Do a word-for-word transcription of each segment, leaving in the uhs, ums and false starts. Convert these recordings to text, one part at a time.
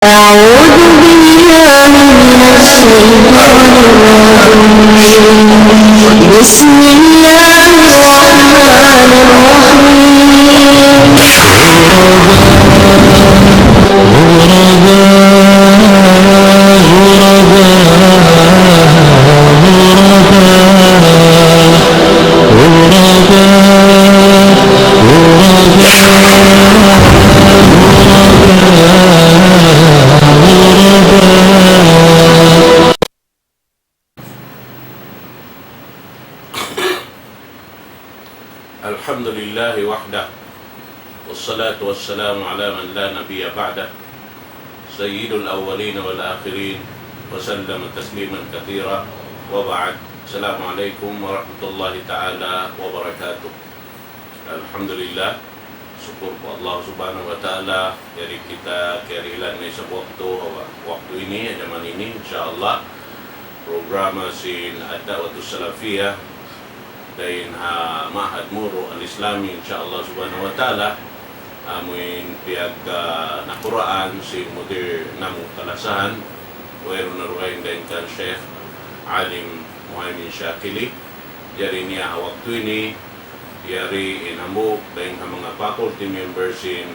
أعوذ بالله من الشيطان الرجيم. بسم الله الرحمن الرحيم. الحمد لله وحده، والصلاة والسلام على من لا نبي بعده، سيد الأولين والآخرين، وسلم تسليما كثيرا، وبعد. السلام عليكم ورحمة الله تعالى وبركاته. Alhamdulillah, sukul pa Allah Subhanahu wa Ta'ala, yari kita kiyarihilan na isab waktu, waktu ini, ha jaman ini, insya Allah, programa sin Ad-Da'watus Salafiyah, dayn ha Ma'had Muru Al-Islami, insya Allah Subhanahu wa Ta'ala, amuin piyag, ah, nakuraan sin mudir namu' kalasahan, wayruun na dugaing dayn kan Sheikh Alim Muhaymin Shakili. Jari niya ha waktu ini, yari in hambuuk dayn ha manga faculty member sin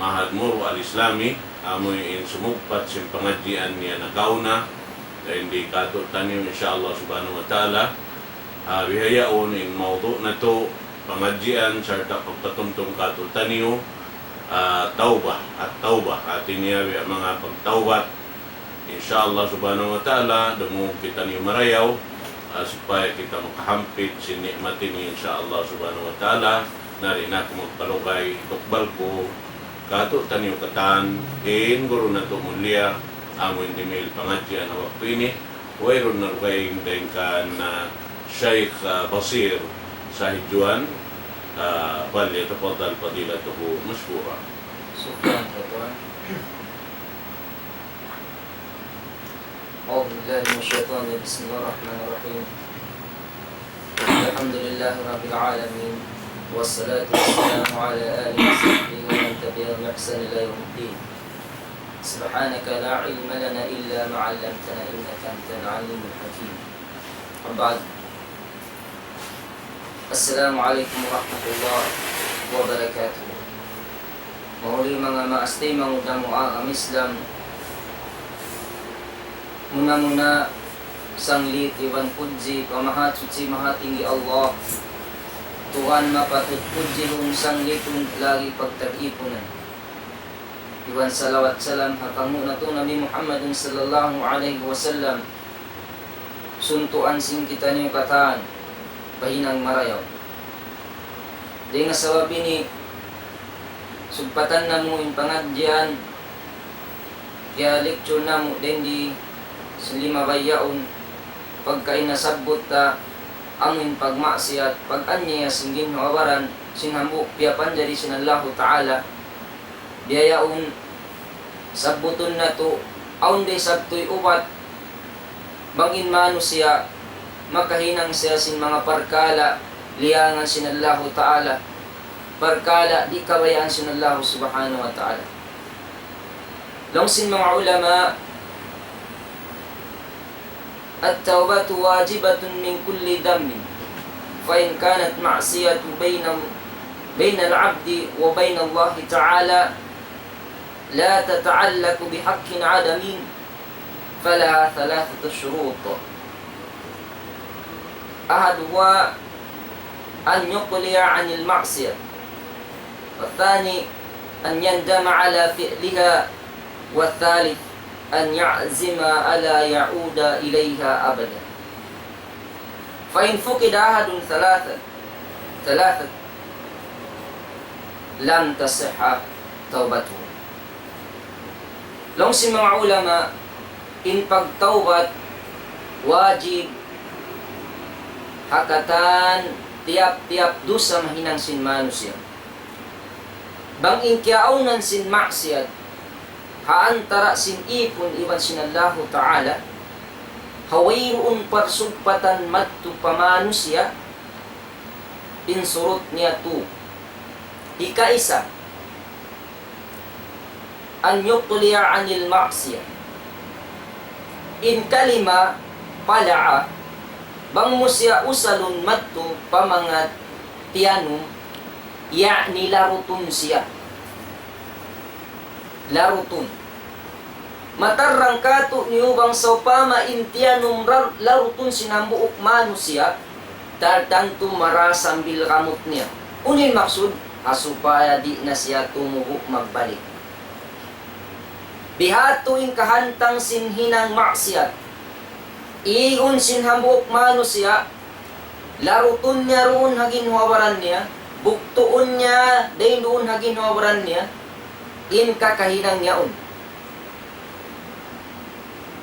Ma'had Muru Al-Islami, amuin sumugpat sin pangadjian niya nakauna, dayn di katu'taniyu, insya Allah Subhanahu wa Ta'ala. Ah, bihaun in mawdu' natu' pangadjian sarta' pagpatumtum katu'taniyu, ah, tawbah, at-tawbah, hati niya biya' manga pagtawbat. Insya Allah Subhanahu wa Ta'ala, dumungug kitaniyu marayaw, ah, supaya kita makahampit sin ni'mat ini, insya Allah Subhanahu wa Ta'ala. Na di' na aku magpalugay, tukbal ku katu'taniyu katan in guru natu' mulia, amuin dimihil pangadjian ha waktu ini, wayruun na dugaing dayn kan, ah, Sheikh, ah, Basir Sahidjuan, ah, فليتفضل فضيلته مشكورا. Shukran, Tuan. أعوذ بالله من الشيطان الرجيم. بسم الله الرحمن الرحيم. الحمد لله رب العالمين، والصلاة والسلام على آله وصحبه ومن تبعهم بإحسان إلى يوم الدين. سبحانك لا علم لنا إلا ما علمتنا إنك أنت العليم الحكيم. وبعد. السلام عليكم ورحمة الله وبركاته. Mahuli manga maas taymanghud namu' ha agama Islam, muna-muna sanglit iban pudji pa Mahasuchi Mahatinggi Allah, Tuhan mapatut pudjihun, sanglitun lagi' pagtag-ipunan. Iban salawat salam ha panghu' natu' Nabi Muhammadun sallallahu alayhi wasallam, suntuan sin kitaniyu katan pa hinang marayaw. Dayn ha sabab ini, sugpatan namu' in pangadjian, kiya-lecture namu' dayn di sin limabay yaun, pagka in nasabbut ta, amu in pagmaksiyat, pag-anyaya sin ginhawa-baran, sin hambuuk piyapanjari sin Allahu Ta'ala, biya' yaun, sabbutun natu', awn da isab tuy ubat, bang in manusiya', makahinang siya sin manga parkala', liyangan sin Allahu Ta'ala, parkala' di' kabayaan sin Allahu Subhanahu wa Ta'ala. Laung sin manga ulama, التوبة واجبة من كل ذنب، فإن كانت معصية بين، بين العبد وبين الله تعالى لا تتعلق بحق آدمي فلها ثلاثة شروط. أحدها أن يقلع عن المعصية، والثاني أن يندم على فعلها، والثالث أن يعزم ألا يعود إليها أبدا. فإن فقد أحد ثلاثة، ثلاثة لم تصح توبته. Laung sin manga ulama, in pagtawbat wajib ha katan tiyap-tiyap dusa mahinang sin manusiya'. Bang in kiyaawnan sin maksiyat ha antara' sin ipun iban sin Allahu Ta'ala, ha wayruun parsugpatan madtu pa manusiya', in surut niya tu. Hikaisa, أن يقلع عن المعصية. In kalima qala'a, bang mu siya usalun madtu pa manga tiyanum, ya'ni larutun siya. Larutun. Matarrang kātu'niyu bang sawpama in tiyanum rar-, larutun sin hambuuk manusiya', tartantu mara sambil gamut niya. Unu in maksud? Ha supaya di' na siya tumubu' magbalik. Biha'tu in kahantang sin hinang maksiyat. Igun sin hambuuk manusiya', larutun niya duun ha ginhawa-baran niya, bugtuun niya dayn duun ha ginhawa-baran niya, in kakahinang niya yaun.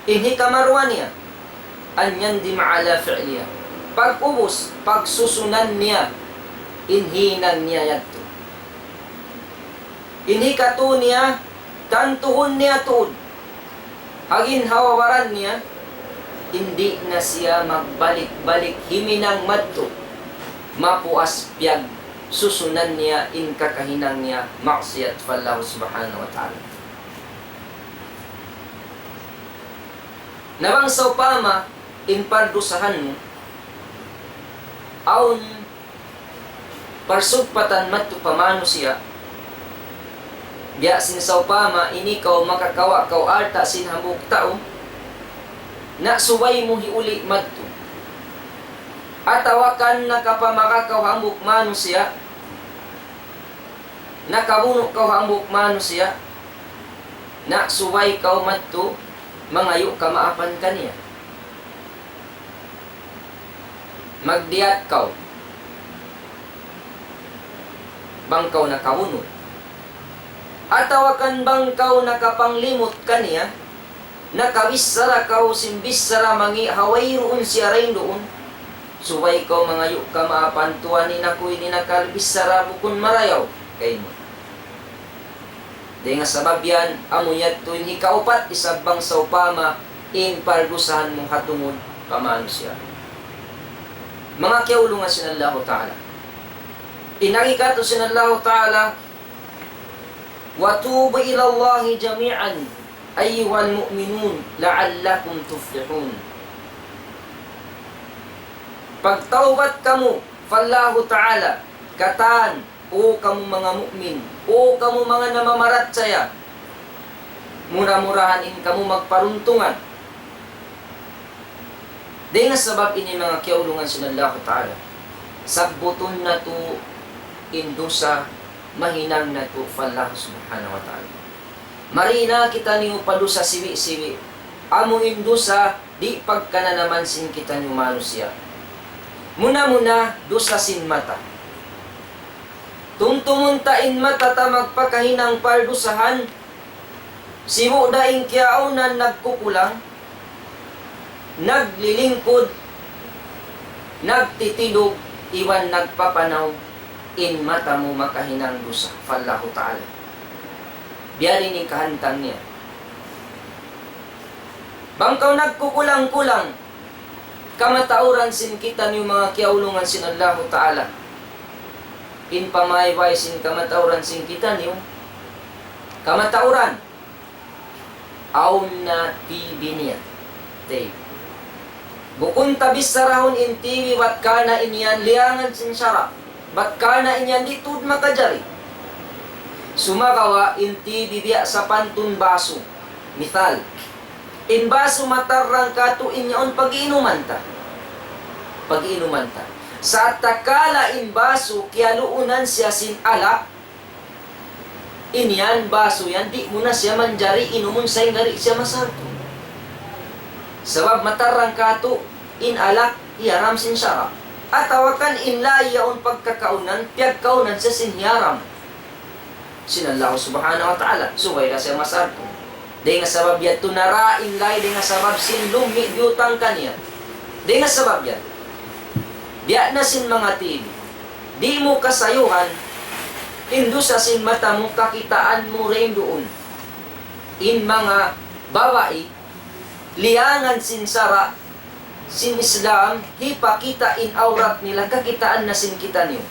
In hikaruwa niya, أن يندم على فعلها. Pag'ubus, pagsusunan niya, in hinang niya yadtu. In hikatū niya, tantuhun niya tuud. Ha ginhawa-baran niya, di' na siya magbalik-balik himinang madtu. Mapuas piyagsusunan niya in kakahinang niya maksiyat pa Allah subhanahu wa ta'ala. Na bang sawpama in pardusahan mu, awn parsugpatan madtu pa manusiya', biya' sin sawpama in ikaw makakawa' kaw alta' sin hambuuk tau, na subay mu hiuli' madtu. Atawa kan nakapamaka kaw hambuuk manusiya', nakabunu' kaw hambuuk manusiya', na subay kaw madtu mangayu' kamaapan kaniya. Magdiyat kaw bang kaw nakabunu'. Atawa kan bang kaw nakapanglimut kaniya, nakabichara kaw sin bichara mangi' ha wayruun siya dayn duun. Subay kaw mangayu' kamaapan, tuwan, in aku ini nakabichara bukun marayaw kaymu. Dayn ha sabab yan, amu yadtu in hikaupat isab bang sawpama in pardusahan mu ha tungud pa manusiya'. Manga kiyaulungan sin Allahu Ta'ala. In agi kātu' sin Allahu Ta'ala, وتوبوا إلى الله جميعا أيها المؤمنون لعلكم تفلحون. Pagtawbat kamu pa Allahu Ta'ala katan, O kamu manga mu'min, O kamu manga namamarachaya, mura-murahan in kamu magparuntungan. Dayn ha sabab ini manga kiyaulungan sin Allahu Ta'ala, sabbutun natu' in dusa mahinang natu' pa Allah Subhanahu wa Ta'ala. Mari na kitaniyu pa dusa siwi'-siwi'. Amu in dusa di' pagkananaman sin kitaniyu manusiya'. Muna-muna, dusa sin mata. Tumtumun ta in mata ta magpakahinang pardusahan, sibu' da in kiyaawnan nagkukulang, naglilingkud, nagtitindug, iban nagpapanaw, in mata mu makahinang dusa pa Allahu Ta'ala. Biya' diin in kahantang niya. Bang kaw nagkukulang-kulang, kamatauran sin kitaniyu manga kiyaulungan sin Allahu Ta'ala. In pamaybay sin kamatauran sin kitaniyu, kamatauran, awn na T V niya. Tayyib. Bukun ta bicharahun in T V bat karna' in yan liyangan sin sara'. Bat karna' in yan di' tuud makajari. Sumagawa' in T V biya' sapantun basu. Misal, in basu matarrang kātu' in yaun pag-iinuman ta. Pag-iinuman ta. Sa' tatkala in basu kiyaluunan siya sin alak, in yan basu yan, di' mu na siya manjari inumun saingari siya masartu. Sabab matarrang kātu' in alak hiyaram sin sara'. Atawa kan in layi yaun pagkakaunan, piyagkaunan siya sin hiyaram sin Allah Subhanahu wa Ta'ala, subay da siya masartu. Dayn ha sabab yadtu nara in layi, dayn ha sabab sin lummi' biyutang kaniya. Dayn ha sabab yan, biya' na sin manga T V. Di' mu kasayuhan in dusa sin mata mu, kakitaan mu dayn duun. In manga babai, liyangan sin sara', sin Islam, hipakita' in awrat nila, kakitaan na sin kitaniyu.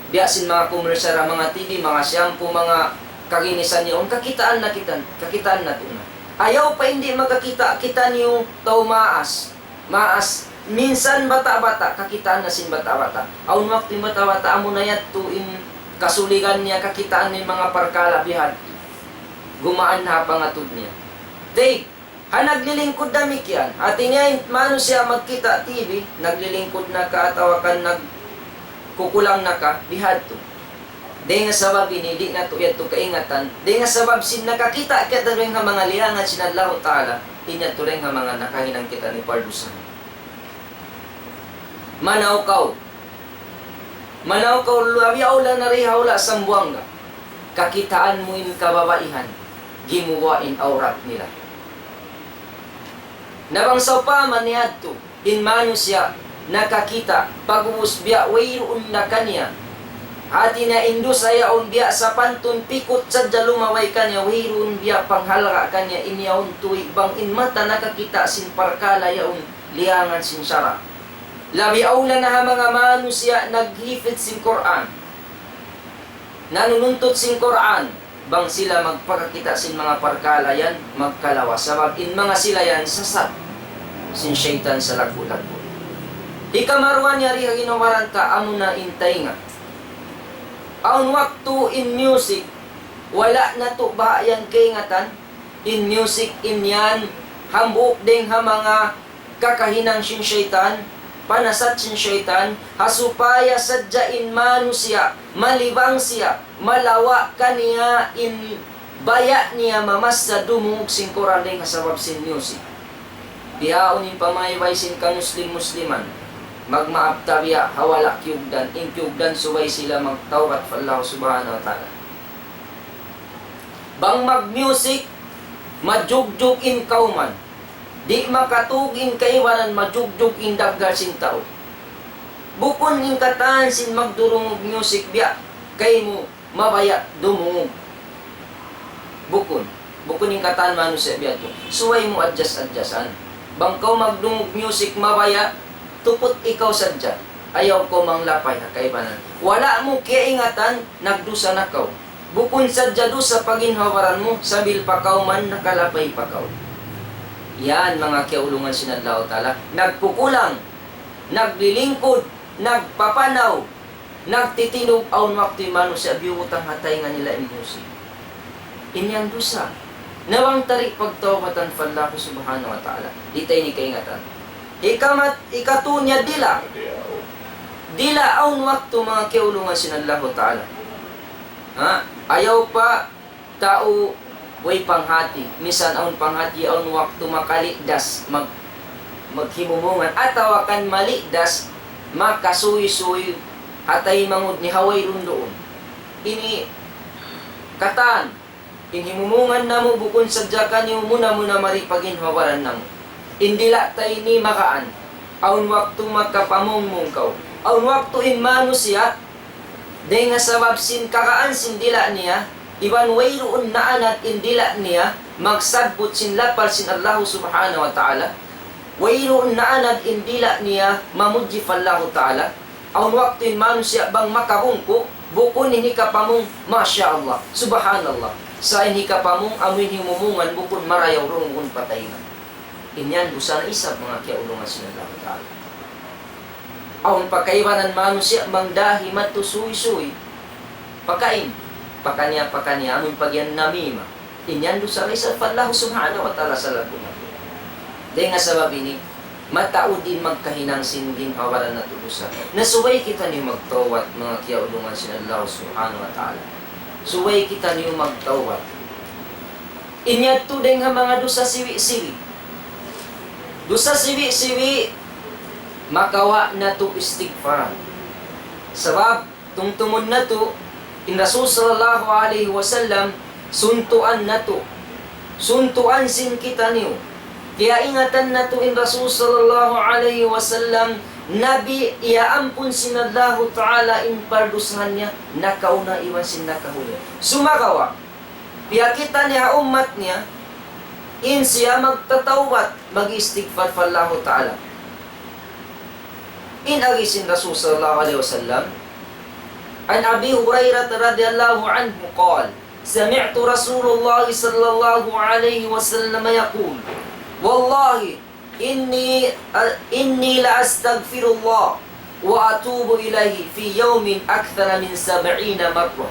Biya' sin manga commercial ha manga T V, manga shampoo, manga Kaginisan niya, awn kakitaan na kita, kakitaan natu' na. Ayaw pa in di' makakita', kitaniyu tau maas. Maas, minsan bata'-bata', kakitaan na sin bata'-bata'. Awn waktu in bata'-bata', amu na yadtu in kasuligan niya, kakitaan niya in manga parkala' bihadtu. Gumaan na ha pangatud niya. Tay, ha naglilingkud damikkiyan. Hati niya in manusiya' magkita' T V, naglilingkud na ka atawa kan nagkukulang na ka, bihadtu. Dayn ha sabab ini, di' natu' yadtu kaingatan. Dayn ha sabab sin nakakita' kita dayn ha manga liyangan sin Allahu Ta'ala, in yadtu dayn ha manga nakahinang kita ini pardusahan. Manaw kaw. Manaw kaw, labi awla na di ha hula' Sambuwanga. Kakitaan mu in kababaihan, gimuwa' in awrat nila. Na bang sawpama niyadtu, in manusiya' nakakita', pag'ubus biya' wayruun na kaniya. Hati niya in dusa yaun biya' sapantun pikut sadja lumabay kaniya, wayruun biya' panghalga' kaniya, in yaun tuwi' bang in mata nakakita' sin parkala' yaun liyangan sin sara'. Labi awla na ha manga manusiya' naghifdh sin Qur'an, nanununtut sin Qur'an, bang sila magpakakita' sin manga parkala' yan, magkalawa. Sabab in manga sila yan sasat sin saytan salaggu'-laggu'. Hikaruwa niya di ha ginhawa-baran ta, amuna in taynga. Awn waktu in music, wala' natu' baha' yan kaingatan, in music in yan, hambuuk dayn ha manga kakahinang sin saytan, panasat sin saytan, ha supaya sadja in manusiya', malibang siya, malawa' kaniya in baya' niya mamassa dumungug sin Qur'an dayn ha sabab sin music. Bihaun in pamaybay sin kamuslim-musliman, magmaap ta biya' ha wala' kiyugdan, in kiyugdan subay sila magtawbat pa Allah Subhanahu wa Ta'ala. Bang mag-music, majugjug in kawman. Di' makatug in kaibanan, majugjug in daggal sin tau. Bukun in katan sin magdurungug music biya' kaymu mabaya' dumungug. Bukun. Bukun in katan manusiya' biya' tu. Subay mu adjust-adjustan. Bang kaw magdungug music mabaya', tuput ikaw sadja. Ayaw kaw manglapay ha kaibanan. Wala' mu kiyaingatan, nagdusa na kaw. Bukun sadja dusa pa ginhawa-baran mu, sambil pa kawman nakalapay pa kaw. Yan, manga kiyaulungan sin Allahu Ta'ala. Nagkukulang, naglilingkud, nagpapanaw, nagtitinug, awn waktu in manusiya' biyutang ha taynga nila in music. In yan dusa. Na bang ta di' pagtawbatan pa Allah Subhanahu wa Ta'ala. Di' ta ini kaingatan. Ikamat, ikatu niya dila'. Dila' awn waktu manga kiyaulungan sin Allahu Ta'ala. Ha? Ayaw pa tau way panghati. Misan awn panghati, awn waktu makalidas, mag-, maghimumungan. Atawa kan malidas, makasuysuy, ha taymanghud niya ha wayruun duun. Ini katan. In himumungan namu' bukun sadja kaniyu muna-muna mari pa ginhawa-baran namu'. In dila' ta ini magaan. Awn waktu makapamungmung kaw. Awn waktu in manusiya', dayn ha sabab sin kagaan sin dila' niya, iban wayruun naanad in dila' niya, magsabbut sin lapal sin Allahu Subhanahu wa Ta'ala, wayruun naanad in dila' niya, mamudji pa Allahu Ta'ala, awn waktu in manusiya' bang makabungku', bukun in hikapamung, Masha Allah, Subhanallah. Sa' in hikapamung, amu in himumungan, bukun marayaw rungun pa taynga. In yan dusa na isab manga kiyaulungan sin Allahu Ta'ala. Awn pa kaibanan manusiya' mangdahi madtu suysuy. Pakain. Pakaniya-pakaniya, amun pag yan namima. In yan dusa na isab pa Allah Subhanahu wa Ta'ala salaggu'-laggu'. Dayn ha sabab ini, mataud in magkahinang sin ginhawa-baran natu' dusa. Na subay kitaniyu magtawbat, manga kiyaulungan sin Allah Subhanahu wa Ta'ala. Subay kitaniyu magtawbat. In yadtu dayn ha manga dusa siwi'-siwi'. Dusa siwi'-siwi', makawa' natu' istighfar. Sabab, tumtumun natu', in Rasul sallallahu alayhi wasallam, suntuan natu'. Suntuan sin kitaniyu. Kiyaingatan natu' in Rasul sallallahu alayhi wasallam, Nabi, iyaampun sin Allahu Ta'ala in pardusahan niya, nakauna iban sin nakahuli. Sumagawa', piyakita' niya ha ummat niya, in siya magtatawbat, mag-istighfar pa Allahu Ta'ala. In agi sin Rasul sallallahu alayhi wasallam, عن أبي هريرة رضي الله عنه قال: سمعت رسول الله صلى الله عليه وسلم يقول: والله إني، إني لأستغفر الله وأتوب إليه في يوم أكثر من سبعين مرة.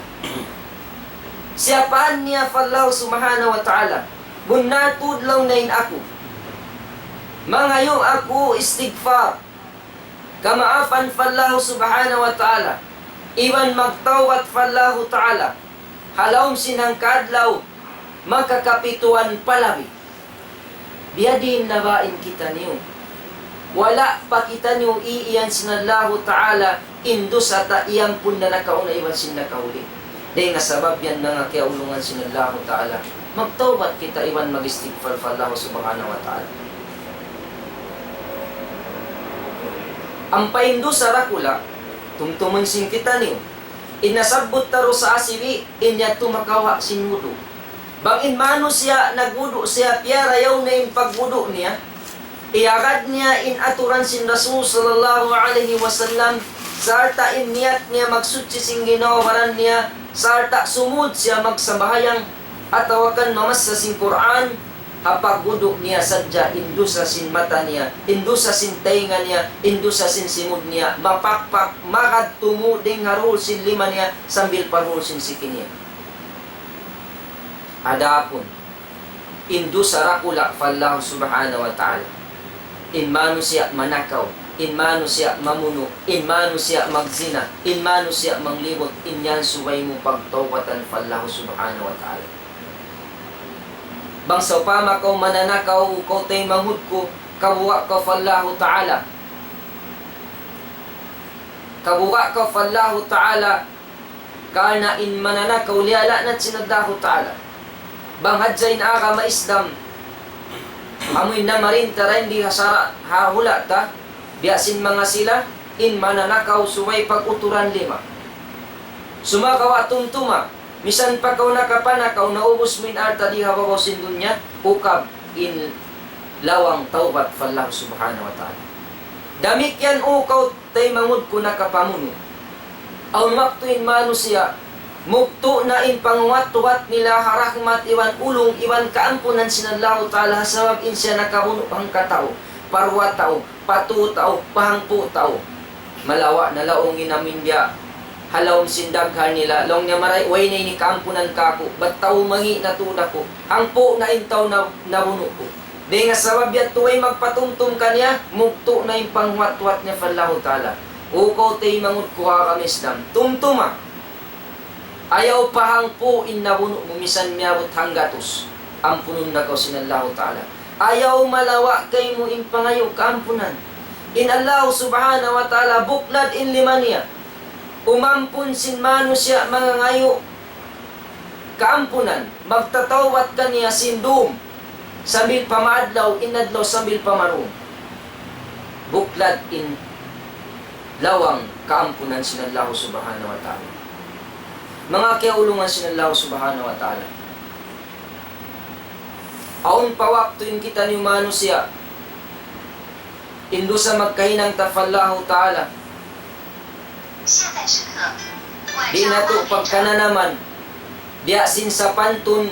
Siyapaan niya pa Allah Subhanahu wa Ta'ala, bunnal tuud laung niya in aku mangayu' aku istighfar, kamaafan pa Allah Subhanahu wa Ta'ala, iban magtawbat pa Allah Ta'ala, ha lawm sin hangka adlaw, makakapituan pa labi. Biyadiin na ba in kitaniyu? Wala' pa kitaniyu iiyan sin Allahu Ta'ala in dusa ta iyampun na nakauna iban sin nakahuli. Dayn ha sabab yan, manga kiyaulungan sin Allahu Ta'ala, magtawbat kita iban mag-istighfar pa Allah Subhanahu wa Ta'ala. Ampa in dusa dakula', tumtumun sin kitaniyu. In nasabbut ta dusa asibi', in yadtu makawa' sin wudu'. Bang in manusiya' nagwudu' siya, piyarayaw niya in pagwudu' niya, iyagad niya in aturan sin Rasul sallallahu alayhi wasallam, sarta' in niyat niya magsuchi sin ginhawa-baran niya, sarta' sumud siya magsambahayang, atawa kan mamassa sin Qur'an, ha pagwudu' niya sadja in dusa sin mata niya, in dusa sin taynga niya, in dusa sin simud niya, mapakpak, magad tumu' dayn ha duhul sin lima niya, sambil pa duhul sin siki niya. Adapun in dusa dakula' pa Allah Subhanahu wa Ta'ala, in manusiya' manakaw, in manusiya' mamunu', in manusiya' magzina, in manusiya' manglibut, in yan subay mu pagtawbatan pa Allah Subhanahu wa Ta'ala. Bang sawpama kaw mananakaw, kaw taymanghud ku, kabuga' kaw pa Allahu Ta'ala. Kabuga' kaw pa Allahu Ta'ala, karna' in mananakaw liyala'nat sin Allahu Ta'ala. Bang hadja in agama Islam, amu in namarinta dayn di ha sara' ha hula' ta, biya' sin manga sila, in mananakaw subay pag-uturan lima. Sumagawa' tumtuma, misan pa kaw nakapanakaw, naubus mu in alta' di ha babaw sin dunya, ukab in lawang tawbat pa Allah Subhanahu wa Ta'ala. Damikkiyan, o kaw taymanghud ku nakapamunu'. Awn waktu in manusiya', mugtu' na in panghuwat-huwat nila ha rahmat iban ulung iban kaampunan sin Allahu Ta'ala, sabab in siya nakabunu' hangka tau, pa duwa tau, pa tū tau, pa hangpu' tau. Malawa' na laung in amin biya' ha lawm sin daghal nila, laung niya, maray, way na ini kaampunan kāku', bat tau mangi' na tuud aku, hangpu' na in tau na, nabunu' ku. Dayn ha sabab yadtu way magpatumtum kaniya, mugtu' na in panghuwat-huwat niya pa Allahu Ta'ala. O kaw taymanghud ku ha agama Islam, tumtuma. Ayaw pa hangpu' in nabunu' mu, misan miyabut hanggatus, ampunun na kaw sin Allahu Ta'ala. Ayaw malawa' kaymu in pangayu' kaampunan. In Allahu Subhanahu wa Ta'ala buklad in lima niya. Umampun sin manusiya' mangangayu' kaampunan, magtatawbat kaniya sin dum, sambil pa maadlaw, in adlaw sambil pa marum. Buklad in lawang kaampunan sin Allahu Subhanahu wa Ta'ala. Manga kiyaulungan sin Allahu Subhanahu wa Ta'ala, awn pa waktu in kitaniyu manusiya', in dusa magkahinang ta pa Allahu Ta'ala, di' natu' pagkananaman, biya' sin sapantun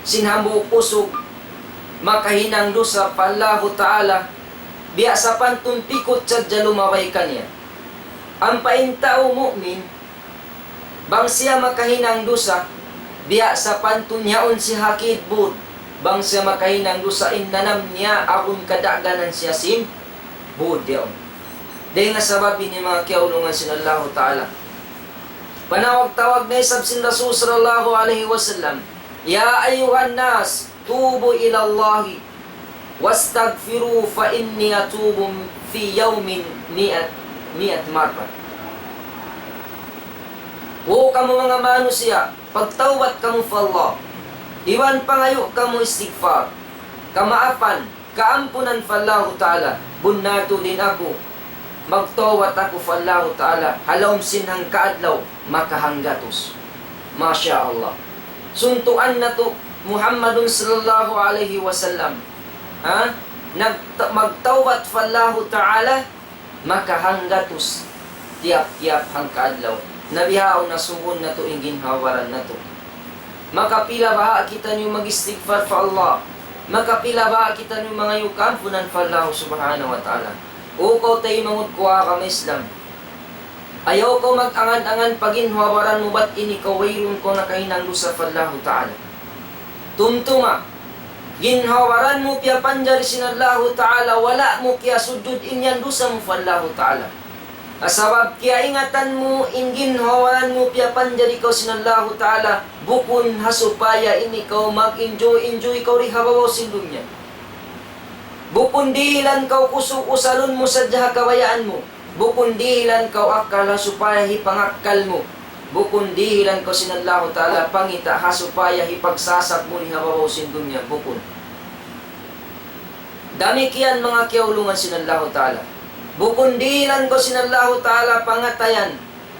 sin hambuuk usug makahinang dusa pa Allahu Ta'ala, biya' sapantun pikut sadja lumabay kaniya. Ampa in tau mu'min, bang siya makahinang dusa, biya' sapantun yaun siya ha kid būd. Bang siya makahinang dusa, in nanam niya agun kadaganan siya sin būd yaun. Dayn ha sabab ini, manga kiyaulungan sin Allahu Ta'ala, panawag-tawag na isab sin Rasul sallallahu alayhi wasallam, يا أيها الناس توبوا إلى الله واستغفروه فإني أتوب في يوم مائة، مائة مرة. O kamu manga manusiya', pagtawbat kamu pa Allah, iban pangayu' kamu istighfar, kamaafan, kaampunan pa Allahu Ta'ala, bunnal tuud in aku magtawbat aku pa Allahu Ta'ala, ha lawm sin hangka adlaw, makahanggatus. Masha Allah. Suntuan natu' Muhammadun sallallahu alayhi wasallam. Ha? Nag-, magtawbat pa Allahu Ta'ala, makahanggatus tiyap-tiyap hangka adlaw. Na bihaun na sugun natu' in ginhawa-baran natu'. Makapila baha' kitaniyu mag-istighfar pa Allah. Makapila baha' kitaniyu mangayu' kaampunan pa Allah Subhanahu wa Ta'ala. O kaw taymanghud ku ha agama Islam. Ayaw kaw mag-angan-angan pa ginhawa-baran mu bat in ikaw wayruun kaw nakahinang dusa pa Allah Ta'ala. Tumtuma, ginhawa-baran mu piyapanjari sin Allah Ta'ala, wala' mu kiyasudjud in yan dusa mu pa Allah Ta'ala. Sabab kiyaingatan mu in ginhawa-baran mu piyapanjari kaw sin Allahu Ta'ala, bukun ha supaya in ikaw mag-enjoy-enjoy kaw di ha babaw sin dunya. Bukun dihilan kaw kusu' usalun mu sadja ha kabayaan mu. Bukun dihilan kaw akkal ha supaya hipangakkal mu. Bukun dihilan kaw sin Allahu Ta'ala pangita' ha supaya hipagsasab mu di ha babaw sin dunya. Bukun. Damikkiyan manga kiyaulungan sin Allahu Ta'ala. Bukun dihilan kaw sin Allahu Ta'ala pangatayan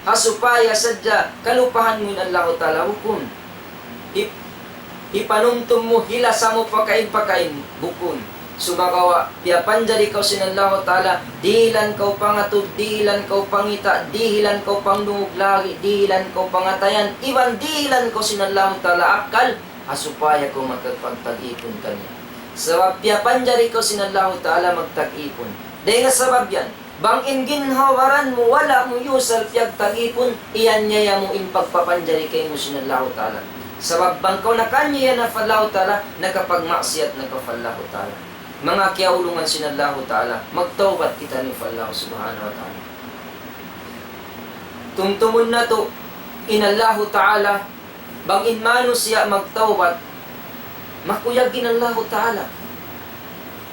ha supaya sadja kalupahan mu in Allahu Ta'ala, bukun. Hip-, hipanumtum mu, hilasa mu pakain-pakain, bukun. Sumagawa', piyapanjari kaw sin Allahu Ta'ala, dihilan kaw pangatud, dihilan kaw pangita', dihilan kaw pangdungug lagi', dihilan kaw pangatayan, iban dihilan kaw sin Allahu Ta'ala akkal, ha supaya kaw makapagtag-ipun kaniya. Sabab piyapanjari kaw sin Allahu Ta'ala magtag-ipun. Dayn ha sabab yan, bang in ginhawa-baran mu wala' mu iyusal piyagtag-ipun, iyaniyaya mu in pagpapanjari kaymu sin Allahu Ta'ala. Sabab bang kaw nakaniya na pa Allahu Ta'ala, nakapagmaksiyat na kaw pa Allahu Ta'ala. Manga kiyaulungan sin Allahu Ta'ala, magtawbat kitaniyu pa Allah Subhanahu wa Ta'ala. Tumtumun natu', in Allahu Ta'ala, bang in manusiya' magtawbat, makuyag in Allahu Ta'ala.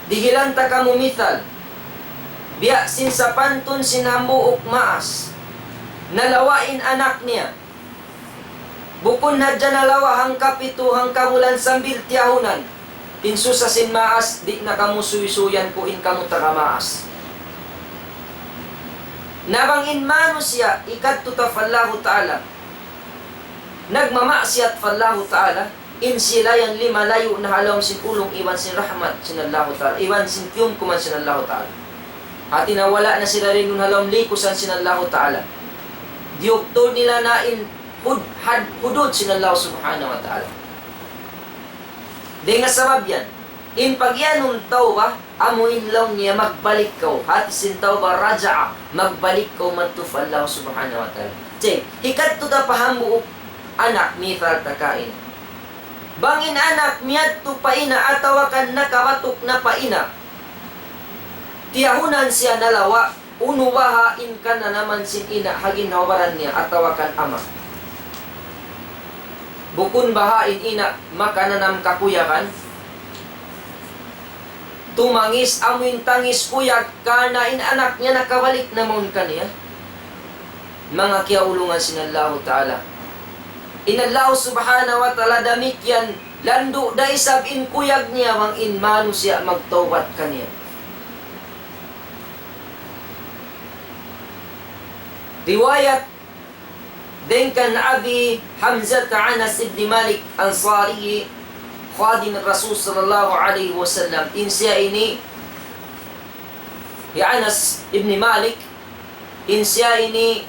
Dihilan ta kamu mital, biya' sin sapantun sin hambuuk maas, nalawa' in anak niya. Bukun hadja nalawa' hangkapitu hangkabulan sambil tiyahunan. In susa sin maas, di' na kamu suysuyan ku in kamu taga maas. Na bang in manusiya', hikadtu ta pa Allahu Ta'ala, nagmamaksiyat pa Allahu Ta'ala, in sila yan limalayu' na ha lawm sin ulung iban sin rahmat sin Allahu Ta'ala, iban sin kiyumkuman sin Allahu Ta'ala. Hati niya wala' na sila duun ha lawm likusan sin Allahu Ta'ala. Diyugtul nila na in hud-, had-, hudud sin Allah Subhanahu wa Ta'ala. Dayn ha sabab yan, in pagiyanun tawbah, amu in laung niya magbalik kaw. Hati sin tawbah, raja'a, magbalik kaw madtu pa Allah Subhanahu wa Ta'ala. Say, hikadtu ta pa hambuuk anak, mital ta kaina. Bang in anak miyadtu pa ina' atawa kan nakabatuk na pa ina', tiyahunan siya nalawa', unu baha' in kananaman sin ina' ha ginhawa-baran niya atawa kan ama'. Bukun baha' in ina' makananam kakuyagan. Tumangis, amu in tangis kuyag, karna' in anak niya nakabalik na mawn kaniya. Manga kiyaulungan sin Allahu Ta'ala. In Allahu Subhanahu wa Ta'ala damikkiyan, landu' da isab in kuyag niya bang in manusiya' magtawbat kaniya. Riwayat dayn kan Abi Hamzah Anas ibn Malik Ansari, khadim Rasul sallallahu alayhi wasallam. In siya ini, hi Anas ibn Malik, in siya ini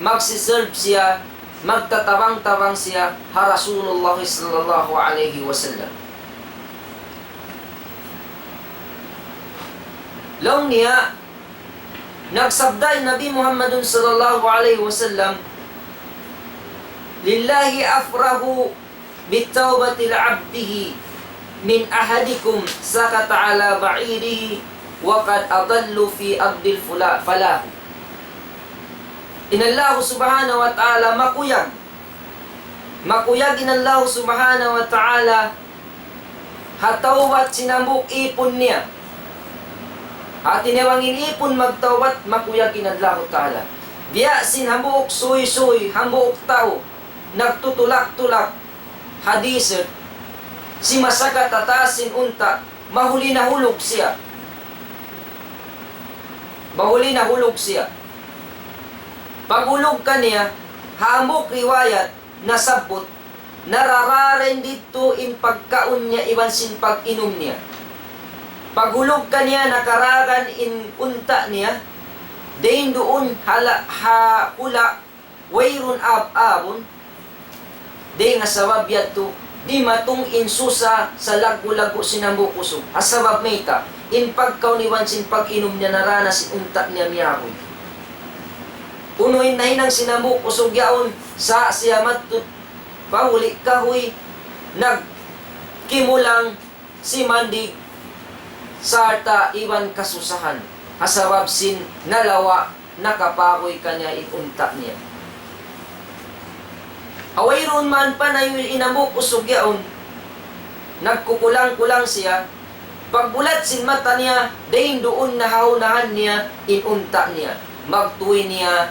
magsiserve siya, magtatabang-tabang siya ha Rasulullah sallallahu alayhi wasallam. Laung niya, nagsabda in Nabi Muhammadun sallallahu alayhi wasallam, لله أفرح بتوبة عبده من أحدكم سقط على بعيره وقد أضل في أرض الفلا-، فلاح. In Allah Subhanahu wa Ta'ala makuyag. Makuyag in Allah Subhanahu wa Ta'ala ha tawbat sin hambuuk ipun niya. Hati niya bang in ipun magtawbat, makuyag in Allahu Ta'ala. Biya' sin hambuuk suysuy, hambuuk tau, nagtutulak-tulak ha desert, simasakat ha taas sin unta', mahuli nahulug siya. Mahuli nahulug siya. Paghulug kaniya, hambuuk riwayat, nasabbut, nararain didtu in pagkaun niya iban sin pag-inum niya. Paghulug kaniya nakaragan in unta' niya, dayn duun hala-, ha hula' wayruun ab-abun, dayn ha sabab yadtu, dimatung in susa sa laggu'-laggu' sin hambuuk usug. Ha sabab mayta', in pagkaun iban sin pag-inum niya naranas in unta' niya miyahuy. Unu in nahinang sin hambuuk usug yaun, sa' siya madtu pa huli' kahuy, nagkimulang, simandig, sarta' iban kasusahan. Ha sabab sin nalawa' nakapahuy kaniya in unta' niya. Wayruun man panayu in hambuuk usug yaun, nagkukulang-kulang siya. Pagbulat sin mata niya, dayn duun na ha unahan niya in unta' niya. Magtuy niya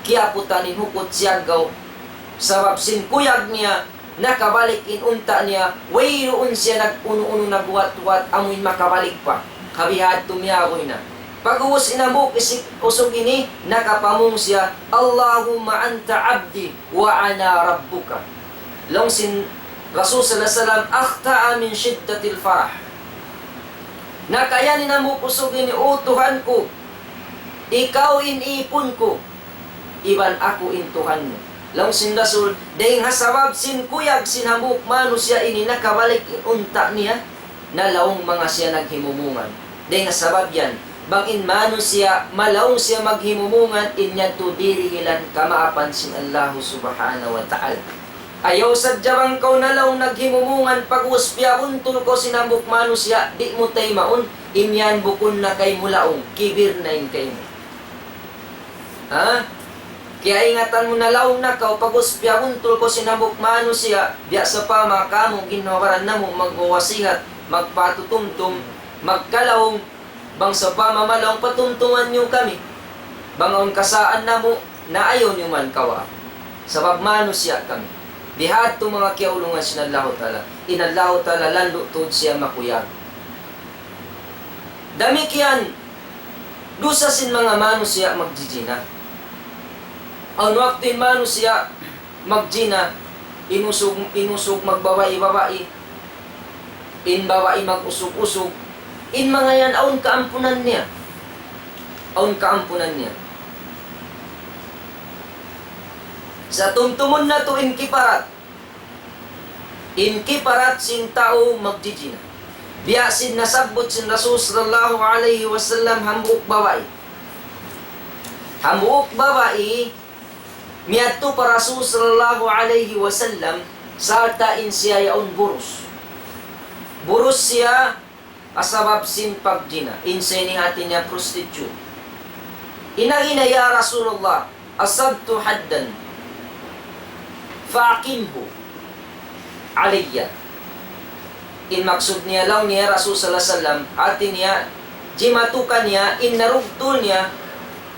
kiyaputan in hukut siyaggaw. Sabab sin kuyag niya, nakabalik in unta' niya, wayruun siya nag-unu-unu, naghuwat-huwat, amuin makabalik pa. Kabihadtu miyahuy na. Pag'ubus in hambuuk isig usug ini, nakapamung siya, "اللهم أنت عبدي وأنا ربك." Laung sin Rasul sallallahu alayhi wasallam, "أخطأ من شدة الفرح." Nakayan in hambuuk usug ini, "O Tuhan ku, ikaw in ipun ku, iban aku in Tuhan mu." Laung sin Rasul, dayn ha sabab sin kuyag sin hambuuk manusiya' ini nakabalik in unta' niya, nalaung manga siya naghimumungan. Dayn ha sabab yan, bang in manusiya', malaung siya maghimumungan, in yadtu dirihilan kamaapan sin Allahu Subhanahu wa Ta'ala. Ayaw sadja bang kaw nalaung naghimumungan, pag'ubus piyabuntul kaw sin hambuuk manusiya', di' mu taymaun, in yan bukun na kaymu laung, kibir na in kaymu. Ha? Kiyaingatan mu na laung na kaw, pag'ubus piyabuntul kaw sin hambuuk manusiya', biya' sawpama kamu, ginhawa-baran namu', magwawasihat, magpatutumtum, magkalaung, bang sawpama malaung, patumtuman niyu kami. Bang awn kasaan namu', na ayaw niyu man kawaa. Sabab manusiya' kami. Bihadtu manga kiyaulungan sin Allahu Ta'ala. In Allahu Ta'ala landu' tuud siya makuyag. Damikkiyan, dusa sin manga manusiya' magjijina. Awn waktu in manusiya' magjina, in usug, in usug magbabai-babai, in babai mag-usug-usug, in manga yan awn kaampunan niya. Awn kaampunan niya. Sa' tumtumun natu' in kiparat. In kiparat sin tau magjijina. Biya' sin nasabbut sin Rasul sallallahu alayhi wasallam hambuuk babai. Hambuuk babai, miyadtu pa Rasul sallallahu alayhi wasallam, sarta' in siya yaun burus. Burus siya, ha sabab sin pagjina, in siya ini hati niya prostitute. In agi niya, "Ya Rasulullah, أصبت حدا فأقمه علي." In maksud niya laung niya, "Ya Rasul sallallahu alayhi wasallam, hati niya, jimatu kaniya, in narugtul niya,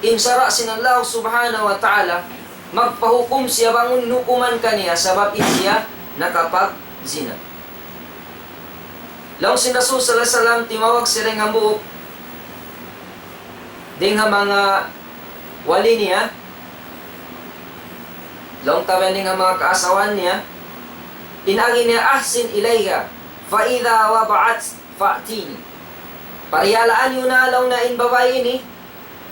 in sara' sin Allah subhanahu wa ta'ala, magpahukum siya bang unu in hukuman kaniya, sabab in siya nakapagjina." Laung sin Rasul sallallahu alayhi wasallam, timawag siya dayn ha hambuuk, dayn ha manga wali niya, laung ta biya' dayn ha manga kaasawahan niya, in agi niya, "أحسن إليها، فإذا وضعت فأتيني." Parihalaan niyu na laung niya in babai ini,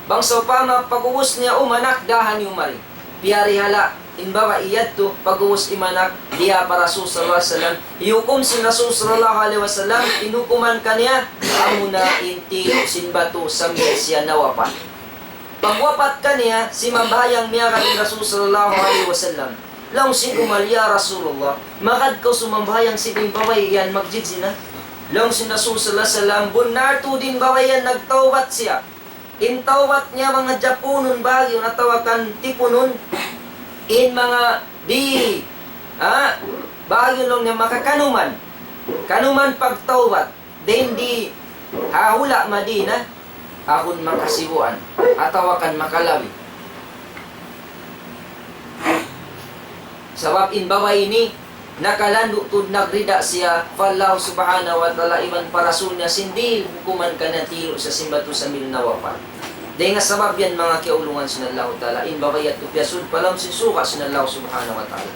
bang sawpama pag'ubus niya umanak, dāha niyu mari. Piyarihala in babai yadtu, pag'ubus imanak, diyā pa Rasul sallallahu alayhi wasallam. Hiyukum sin Rasul sallallahu alayhi wasallam, in hukuman kaniya, amuna in tiyu' sin batu sambil siya nawapat. Pagwapat kaniya, simambahayang miyagad in Rasul sallallahu alayhi wasallam. Laung sin Umar, "Ya Rasulullah, magad kaw sumambahayang sin in babai yan magjijina?" Laung sin Rasul sallallahu alayhi wasallam, "Bunnal tuud in babai yan nagtawbat siya." In tawbat niya manga japunun bahagiun atawa kan tipunun, in manga di', ha, bahagiun laung niya makakanuman. Kanuman pagtawbat, dayn di ha hula' Madina, agun makasibuan, atawa kan makalabi. Sabab in babai ini, nakalandu' tuud nagrida siya pa Allah subhanahu wa ta'ala iban pa Rasul niya sin dihil hukuman kaniya tiyu' sa sin batu sambil nawapat. Dayn ha sabab yan manga kiyaulungan sin Allahu ta'ala, in babai yadtu piyasud pa lawm sin surga' sin Allah subhanahu wa ta'ala.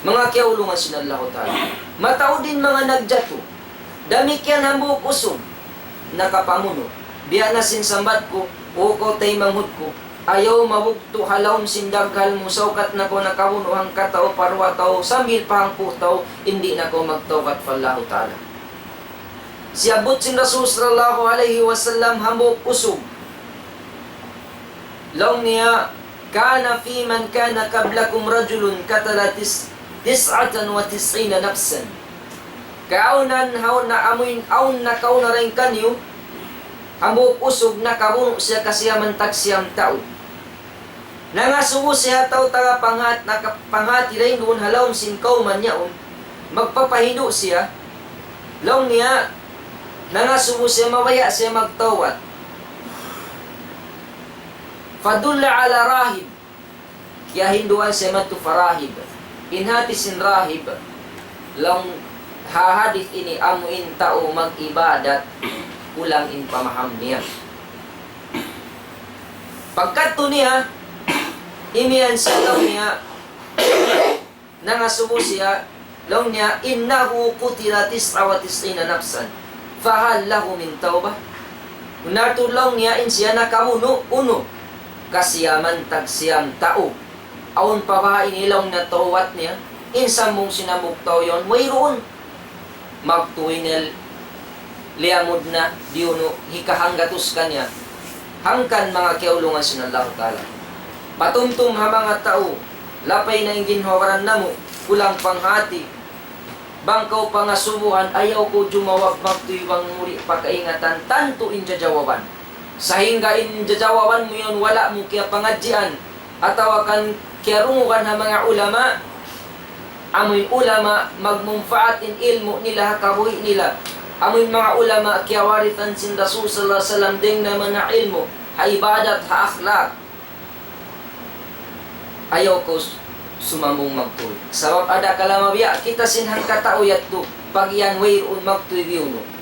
Manga kiyaulungan sin Allahu ta'ala. Mataud in manga nagjatu. Damikkiyan hambuuk usug. Nakapamunu'. Biya' na sin sambat ku, "O kaw taymanghud ku, Ayaw mabugtu' ha lawm sin daghal mu, saukat na kaw nakabunu' hangka tau, pa duwa tau, sambil pa hangpu' tau, di' na kaw magtawbat pa Allahu Ta'ala. Siyabbut sin Rasul sallallahu alayhi wasallam hambuuk usug. Laung niya, كان فيمن كان قبلكم رجل قتل تس-، تسعة وتسعين نفسا. Kaawnan haw na amuin awn nakauna dayn kaniyu, hambuuk usug nakabunu' siya kasiyaman tagsiyam tau. Nangasubu siya tau taga panghat-, naka-, panghati dayn duun ha lawm sin kawman yaun. Magpapahindu' siya. Laung niya, nangasubu siya, mabaya' siya magtawbat. فدل على راهب. Kiyahinduan siya madtu pa rahib. In hati sin rahib, laung ha hadith ini amu in tau mag-ibadat, kulang in pamaham niya. Pagkadtu niya, imiyan siya laung niya, nangasubu siya, laung niya, إنه قتل تسعة وتسعين نفسا فهل له من توبة؟ Bunnal tuud laung niya in siya nakabunu', unu, kasiyaman tagsiyam tau. Awn pa baha' ini laung niya tawbat niya, in sambung sin hambuuk tau yaun, wayruun. Magtuy na liyamud na, diyunu, hikahanggatus kaniya. Hangkan manga kiyaulungan sin Allahu Ta'ala. Patumtum ha manga tau, lapay na in ginhawa-baran namu', kulang panghati. Bang kaw pangasubuhan, ayaw kaw jumawab magtuy bang mu di' pa kaingatan, tantu in jajawaban. Sahingga in jajawaban mu yan wala' mu kiyapangadjian, atawa kan kiyarungugan ha manga ulama, amuin ulama magmumpaat in ilmu' nila ha kabuhi' nila. Amuin manga ulama kiyawarisan sin Rasul sallallahu alayhi wasallam dayn ha manga ilmu', ha ibadat, ha akhlaq. Ayaw kaw s-, sumambung magtuy. Sabab adakala mabiya' kita sin hangkatau yadtu, pag iyan wayruun magtuy biyunu'.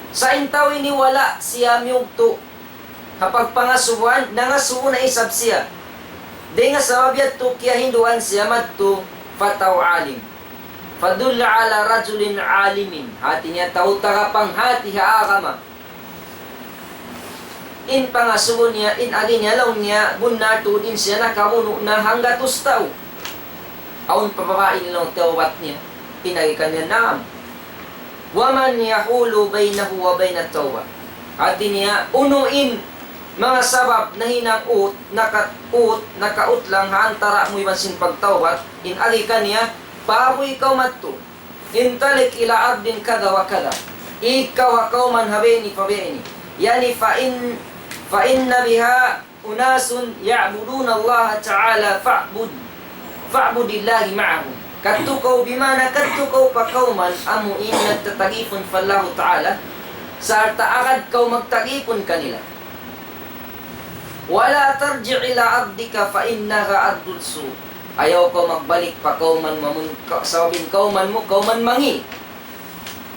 Sa' in tau ini wala' siya miyugtu' ha pagpangasubuhan, nangasubu na isab siya. Dayn ha sabab yadtu kiyahinduan siya madtu pa tau alim. فدل على رجل عالم. Hati niya tau taga panghati ha agama. In pangasubu niya, in agi niya laung niya, bunnal tuud in siya nakabunu' na hanggatus tau. Awn pa baha' ini laung tawbat niya. In agi kaniya, naam. ومن يحول بينه وبين التوبة. Hati niya, unu in manga sabab nahinang ut, nakaut, nakautlang ha antara' mu iban sin pagtawbat, in agi kaniya, pabuy kaw madtu. انطلق إلى أرض كذا وكذا. Ikaw ha kawman ha biya' ini pa biya' ini. يعني فإن، فإن بها أناس يعبدون الله تعالى فاعبد، فاعبد الله معهم. Kadtu kaw, bima'na kadtu kaw pa kawman amu in nagtatagipun pa Allahu Ta'ala, sarta' agad kaw magtagipun kanila. ولا ترجع إلى أرضك فإنها أرض سوء. Ayaw kaw magbalik pa kawman mu, amun ka-, sabab in kawman mu, kawman mangi'.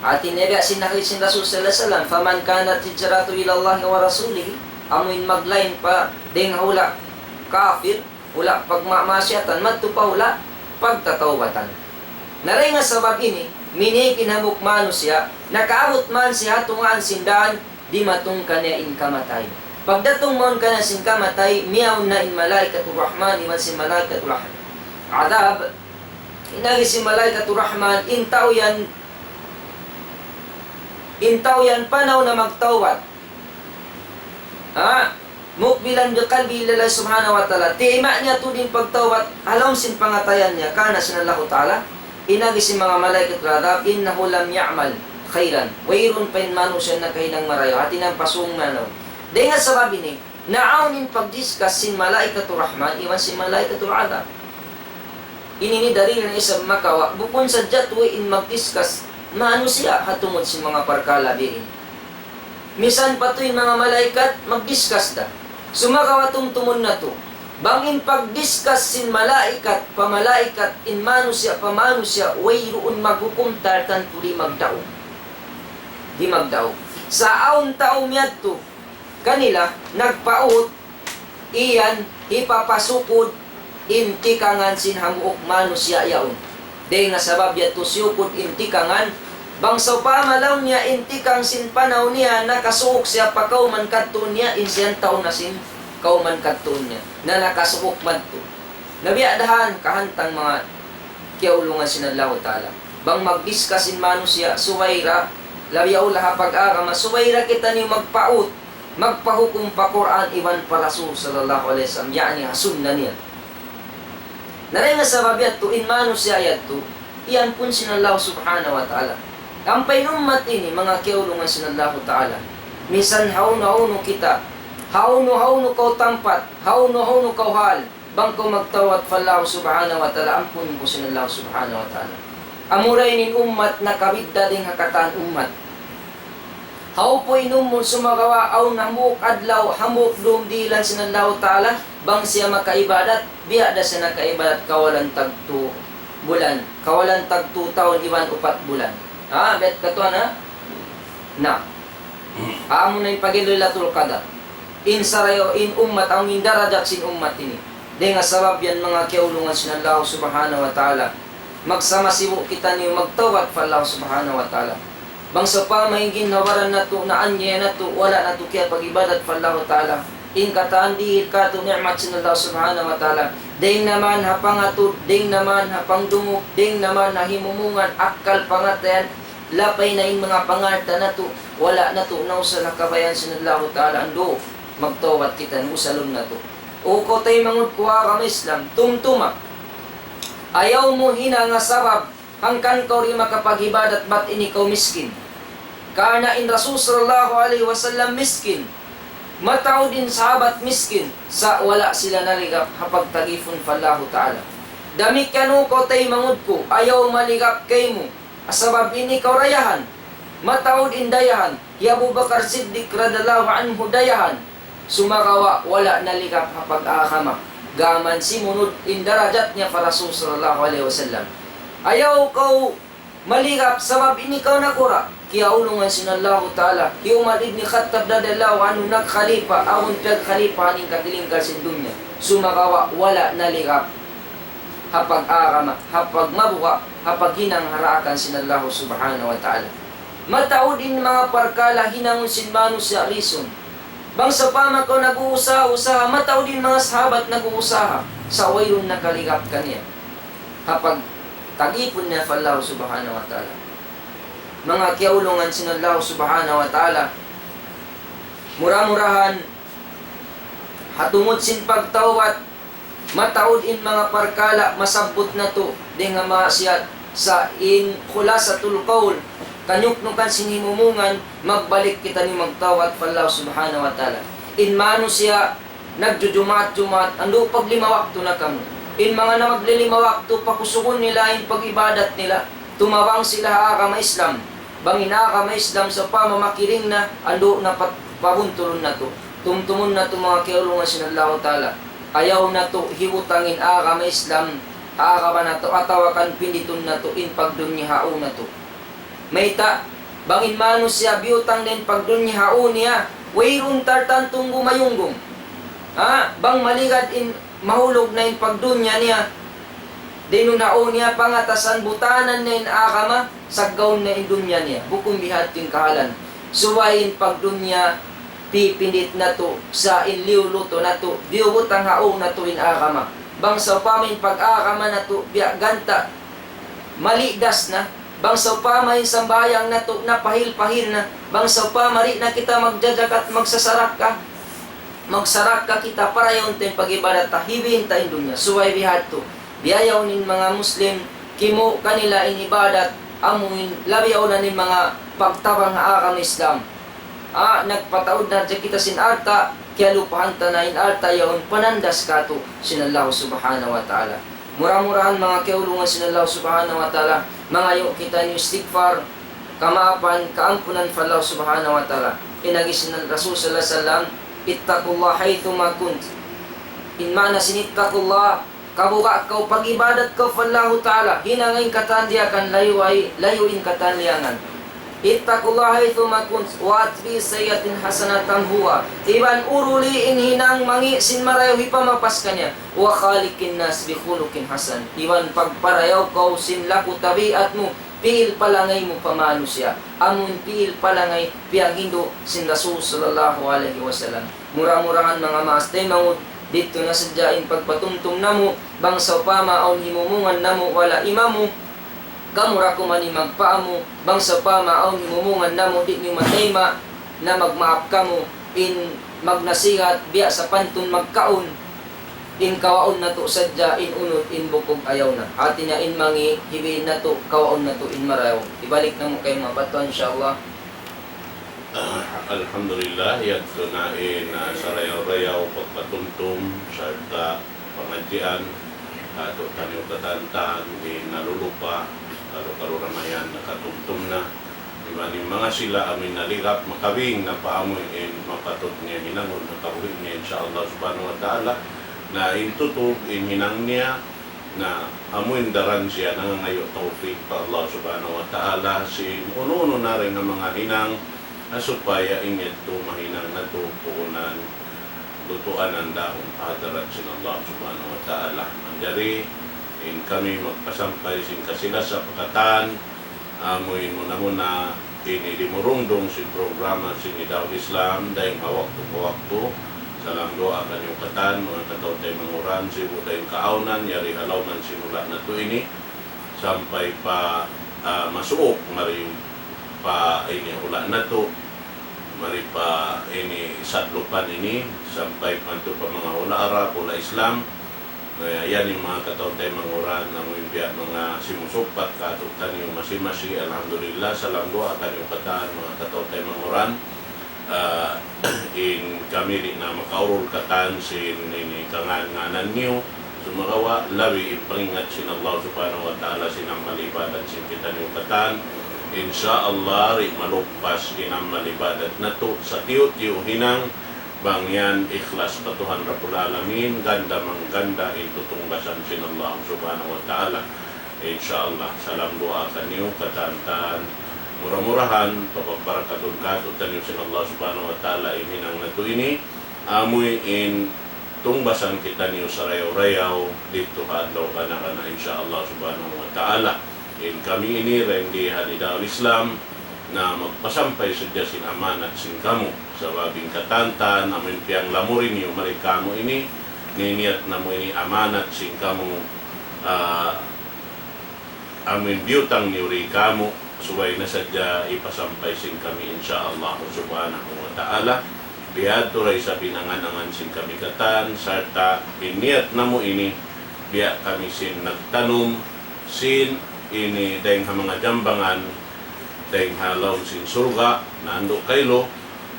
Hati niya biya' sin hadith sin Rasul sallallahu alayhi wasallam, فمن كانت هجرته إلى الله ورسوله, amu in maglain pa dayn ha hula' kafir, hula' pagma-, maasiyatan, madtu pa hula' pagtatawbatan. Na dayn ha sabab ini, minīg in hambuuk manusiya', nakaabut man siya ha tungaan sin dān, dimatung kaniya in kamatay. Pagdatung mawn kaniya sin kamatay, miyawn na in malaikatur rahman iban sin malaikatul adhab. In agi sin malaikatur rahman, in tau yan, in tau yan panaw na magtawbat. Ha? مقبلا بقلبه إلى الله سبحانه وتعالى. Tiyayma' niya tuud in pagtawbat ha lawm sin pangatayan niya, karna' sin Allahu Ta'ala. In agi sin manga malaikatul adhab, إنه لم يعمل خيرا. Wayruun pa in manusiya' nakahinang marayaw. Hati niya pasung manaw. Dayn ha sabab ini, naawn in pagdiskas sin malaikatul rahman, iban sin malaikatul adhab. Ini in dalil na isab makawa', bukun sadja tuud in magdiskas manusiya' ha tungud sin manga parkala' biya' ini. Misan pa tuud in manga malaikat, magdiskas da. Sumagawa' tumtumun natu'. Bang in pagdiskas sin malaikat pa malaikat, in manusiya' pa manusiya', wayruun maghukum, tantu di' magdaug. Di' magdaug. Sa' awn tau miyadtu kanila, nagpaut, iyan hipapasukud in tikangan sin hambuuk manusiya' yaun. Dayn ha sabab yadtu siyukud in tikangan, bang sawpama laung niya in tikang sin panaw niya nakasuuk siya pa kawman kadtu niya in siya in tau na sin kawman kadtuun niya, na nakasubuk madtu. Na biya' da yan kahantang manga kiyaulungan sin Allahu Ta'ala. Bang mag-discuss in manusiya', subay da, labi awla ha pag-agama, subay da kitaniyu magpaut, magpahukum pa Qur'an iban pa Rasul sallallahu alayhi wasallam, ya'ni ha sunna niya. Na dayn ha sabab yadtu, in manusiya' yadtu, iyampun sin Allah subhanahu wa ta'ala. Ampa in ummat ini, manga kiyaulungan sin Allah ta'ala. Minsan hawnu-hawnu kita, hawnu-hawnu kaw tampat, hawnu-hawnu kaw hal, bang kaw magtawbat pa Allah subhanahu wa ta'ala, ampunun kaw sin Allah subhanahu wa ta'ala. Amura ini in ummat nakabidda' dayn ha katan ummat. Hawpu in umul sumagawa' awn hambuuk adlaw, hambuuk dum dihilan sin Allahu Ta'ala, bang siya makaibadat, biya' da siya nakaibadat kawalan tagtu bulan, kawalan tagtu tahun iban upat bulan. Ha, biya' katu' na? Na. Amu na in pag'ilu Lailatul Qadar. In sarayaw, in ummat, amu in darajat sin ummat ini. Dayn ha sabab yan manga kiyaulungan sin Allah Subhanahu wa Ta'ala. Magsama sibu' kitaniyu magtawbat pa Allah Subhanahu wa Ta'ala. Bang sawpama in ginhawa-baran natu', naanyaya natu', wala' natu' kiyapag-ibadat pa Allah Ta'ala, in katan dihil katu' ni'mat sin Allah Subhanahu wa Ta'ala. Dayn naman ha pangatud, dayn naman ha pangdungug, dayn naman ha himumungan, akkal, pangatayan, lapay na in manga pangalta' natu', wala' natu' nausal ha kabayaan sin Allah Ta'ala, andu', magtawbat kita, usalun natu'. O kaw taymanghud ku ha agama Islam, tumtuma. Ayaw mu hinanga sabab hangkan kaw di' makapag-ibadat bat ini kaw miskin. Karna' in Rasul sallallahu alayhi wasallam miskin. Mataud in sahabat miskin, sa' wala' sila naligap ha pagtagipun pa Allahu Ta'ala. Damikkiyan o kaw taymanghud ku, ayaw maligap kaymu, sabab in ikaw dayahan. Mataud in dayahan, hi Abu Bakar Siddiq radiyallahu anhu dayahan. Sumagawa' wala' naligap ha pag-agama. Gām simunud in darajat niya pa Rasul sallallahu alayhi wasallam. Ayaw kaw maligap sabab in ikaw nakura'. Kiyaulungan sin Allahu Ta'ala. Hi Umar ibn Khattab radiyallahu anhu nagkhalifa, awn piyagkhalifahan in katilingkal sin dunya. Sumagawa' wala' naligap ha pag-agama, ha pagmabuga', ha paghinang ha daakan sin Allahu Subhanahu wa Ta'ala. Mataud in manga parkala' hinangun sin manusiya' lisun. Bang sawpama kaw nag-uusaha-usaha, mataud in manga sahabat nag-uusaha, sa' wayruun nakaligap kaniya ha pagtagipun niya pa Allah Subhanahu wa Ta'ala. Manga kiyaulungan sin Allah Subhanahu wa Ta'ala, mura-murahan, ha tungud sin pagtawbat, mataud in manga parkala' masabbut natu' dayn ha maasiyat, sa' in khulasatul qawl, kanyuknukan sin himumungan, magbalik kitaniyu magtawbat pa Allah Subhanahu wa Ta'ala. In manusiya' nagjujumaat-jumaat, andu' paglima waktu na kamu. In manga namaglilima waktu, pakusugun nila in pag-ibadat nila, tumabang sila ha agama Islam. Bang in agama Islam sawpama makiring na, andu' na pat-, pabuntulun natu'. Tumtumun natu' manga kiyaulungan sin Allahu Ta'ala. Ayaw natu' hibutang in agama Islam ha agama natu', atawa kan pinditun natu' in pagdunya ha ū natu'. Mayta', bang in manusiya' biyutang niya in pagdunya ha ū niya, wayruun tartantung gumayunggum. Ha? Bang maligad in mahulug na in pagdunya niya, dayn ha ū niya pangatasan, butanan niya in agama, saggawun niya in dunya niya. Bukun bihadtu in kahalan. Subay in pagdunya, pipindit natu', sa' in liyulutu natu', biyubutang ha ū natu' in agama. Bang sawpama in pag-agama natu', biya' ganta', malidas na. Bang sawpama in sambahayang natu', napahil-pahil na. Bang sawpama di' na kita magjajakat, magsasarakka, magsarakka kita, parayawun ta in pag-ibadat ta, hibin ta in dunya. Subay bihadtu. Biya' yaun in manga Muslim, kimu' kanila in ibadat, amu in labi awla in manga pagtabang ha agama Islam. Ah, nagpataud na hadja kita sin alta', kiyalupahan ta na in alta' yaun panandas kātu' sin Allah Subhanahu wa Ta'ala. Mura-murahan manga kiyaulungan sin Allah Subhanahu wa Ta'ala, mangayu' kita ini istighfar, kamaapan, kaampunan pa Allah Subhanahu wa Ta'ala. In agi sin Rasul sallallahu alayhi wasallam, "Ittaqullaha haythuma kunt." In maana sin ittaqullah, kabuga' kaw, pag-ibadat kaw pa Allahu Ta'ala, hinanga in katan diyakan, layu ay, layu in katan liyangan. Ittaqullaha haythuma kunt, wa atbi'is sayyi'atal hasanata tamhuha. Iban uruli in hinang mangi' sin marayaw, hipamapas kaniya. Wa khaliqin nas bi khuluqin hasan. Iban pagparayaw kaw sin laku tabiat mu, pi'il palangay mu pa manusiya'. Amun pi'il palangay piyanghindu' sin Rasul sallallahu alayhi wasallam. Mura-murahan manga maas taymanghud, didtu na sadja in pagpatumtum namu', bang sawpama awn himumungan namu' wala' imamu, kamu ra kuman in magpaamu, bang sawpama awn himumungan namu' di' niyu matayma', na magmaap kamu, in magnasihat, biya' sapantun magkaun, in kawaun natu' sadja, in unud, in bukug ayaw na. Hati niya in mangi', hibiin natu', kawaun natu' in marayaw. Hibalik namu' kaymu mapatwa, insya Allah. Ah, alhamdulillah, yadtu na in, ah, sarayaw-rayaw pagpatumtum sarta' pangadjian, ah, katu'taniyu katantan, in nalulupa, kalu-kalu ra mayan nakatumtum na. Iban in manga sila amuin naligap, makabing na pa amuin mapatut niya hinangun, nakabuhi' niya, insya Allah subhanahu wa ta'ala. Na in tutug, in hinang niya, na amuin daran siya nangangayu' tawfik pa Allah subhanahu wa ta'ala, sin unu-unu na dayn ha manga hinang, na supaya in yadtu mahinang natu' puunan, lutuanan dahun pa hadarat sin Allah subhanahu wa ta'ala. Manjari, in kami magpasampay sin kasilasa pa katan, amuin muna-muna ini dimurungdung sin programa sin Nidaul Islam, dayn ha waktu pa waktu. Salam duwaa kaniyu katan, manga kataw-taymanghuran, sibu' dayn kaawnan, yari ha lawm sin hula' natu' ini, sampay pa, ah, masuuk, mari pa ini hula' natu', mari pa ini sadlupan ini, sampay pa tu pa manga hula' Arab, hula' Islam, Eh, yan in manga kataw-taymanghuran, amu in biya' manga simusugpat katu'taniyu masi-masi, alhamdulillah, salam duwaa kaniyu katan, manga kataw-taymanghuran. Ah, in kami di' na makaurul katan sin ini kangan-nganan niyu, sumagawa', labi in pangingat sin Allah subhanahu wa ta'ala sin amal ibadat sin kitaniyu katan. Insya Allah, di' maluppas in amal ibadat natu', satiyu'-tiyu' hinang, bang yan ikhlas pa Tuhan Rabbul Alamin, ganda-mangganda in tutungbasan sin Allah subhanahu wa ta'ala. Insya Allah, salam duwaa kaniyu katan-katan. Mura-murahan, papagbarakatun katu'taniyu sin Allah subhanahu wa ta'ala in hinang natu' ini, amuin tungbasan kitaniyu sarayaw-rayaw, didtu ha adlaw kana-kana, insya Allah subhanahu wa ta'ala. In kami ini, dayn di ha Nidaul Islam, na magpasampay sadja sin amanat sin kamu. Sabab in katan-katan, amuin piyanglamuri niyu mari kamu ini, niniyat namu' ini amanat sin kamu, ah, amuin biyutang niyu di kamu, subay na sadja ipasampay sin kami, insya Allah subhanahu wa ta'ala. Bihadtu da isab in angan-angan sin kami katan, sarta' in niyat namu' ini, biya' kami sin nagtanum, sin ini dayn ha manga jambangan, dayn ha lawm sin surga', nandu' kaylu,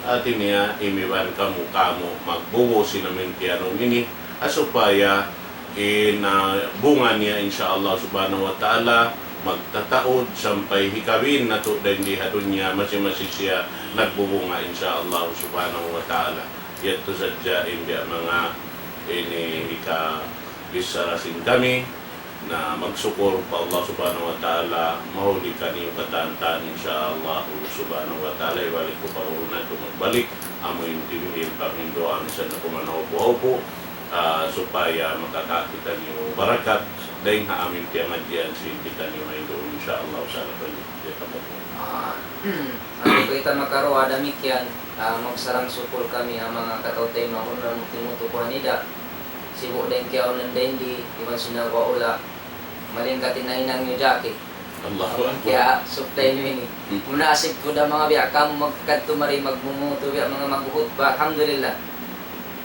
hati niya imiban kamu, kamu magbubu sin amuin piyanum ini, ha supaya in, ah, bunga niya, insya Allah subhanahu wa ta'ala, magtataud sampay hikabin natu' dayn di ha dunya, masi-masi siya nagbubunga, insya Allah subhanahu wa ta'ala. Yadtu sadja in biya' manga ini hikabichara sin kami, na magsukul pa Allah subhanahu wa ta'ala, mahuli kaniyu katan-katan, insya Allah subhanahu wa ta'ala, hibalik ku pa uru natu' magbalik, amuin timuil panghindu', amuin sa na kuman haupu-haupu, ah, supaya makakita niyu barakat, dayn ha amuin piyangadjian sin kitaniyu mahindu', insya Allah, sa na pa niyu, ya, tamu. Ah, aku kita makaruwa damikkiyan, ah, magsarang-sukul kami ha manga kataw-taymanghuran, muti-mutu ku ha Nida. Sibu' dayn kiyaawnan dayn di, iban sin nagwa ula'. Malingkat in nahinang niyu jaki. Allahu Akbar. Kaya, supply niyu ini. Hmm. Munasib tuud da manga biya' kamu magkadtu mari magmumutu biya' manga maghuhutba. Alhamdulillah.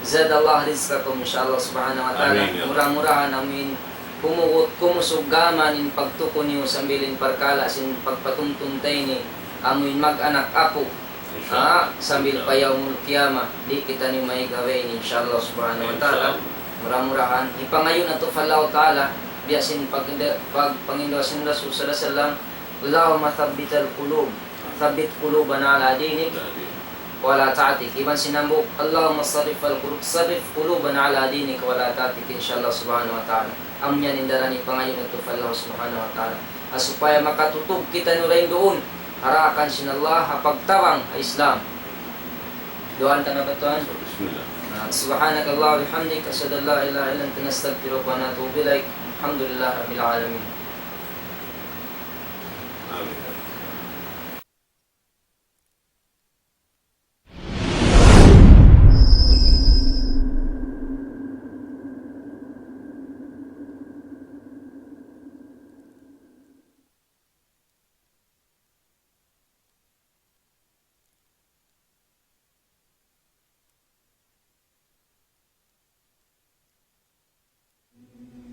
Zadallahu rizqakum, insya Allah subhanahu wa ta'ala. Amin, ya Allah. Mura-murahan amuin humugut kumusug gam in pagtuku niyu sambil in parkala' sin pagpatumtum ta ini, amuin mag-anak apu'. Insya Allah. Ah, sambil pa yaumul qiyamah, di' kitaniyu maigawi ini, insya Allah subhanahu wa ta'ala. Insya Allah. Mura-murahan, hipangayu' natu' pa Allah ta'ala, biya' sin pag-, pag-, pangindu' sin Rasul sallallahu alayhi wasallam, اللهم ثبت القلوب، ثبت قلوبنا على دينك ولا تعتك. Iban sin hambuuk, اللهم صرف القلوب، صرف قلوبنا على دينك ولا تعتك, insya Allah subhanahu wa ta'ala. Amu yan in daran hipangayu' natu' pa Allah subhanahu wa ta'ala. Ha supaya makatutug kitaniyu dayn duun, ha daakan sin Allah, ha pagtabang ha Islam. Duwaan ta na ba, tuwan? Bismillah. Ah, سبحانك اللهم وبحمدك، أشهد أن لا إله إلا أنت، نستغفرك ونتوب إليك. الحمد لله رب العالمين. Amin.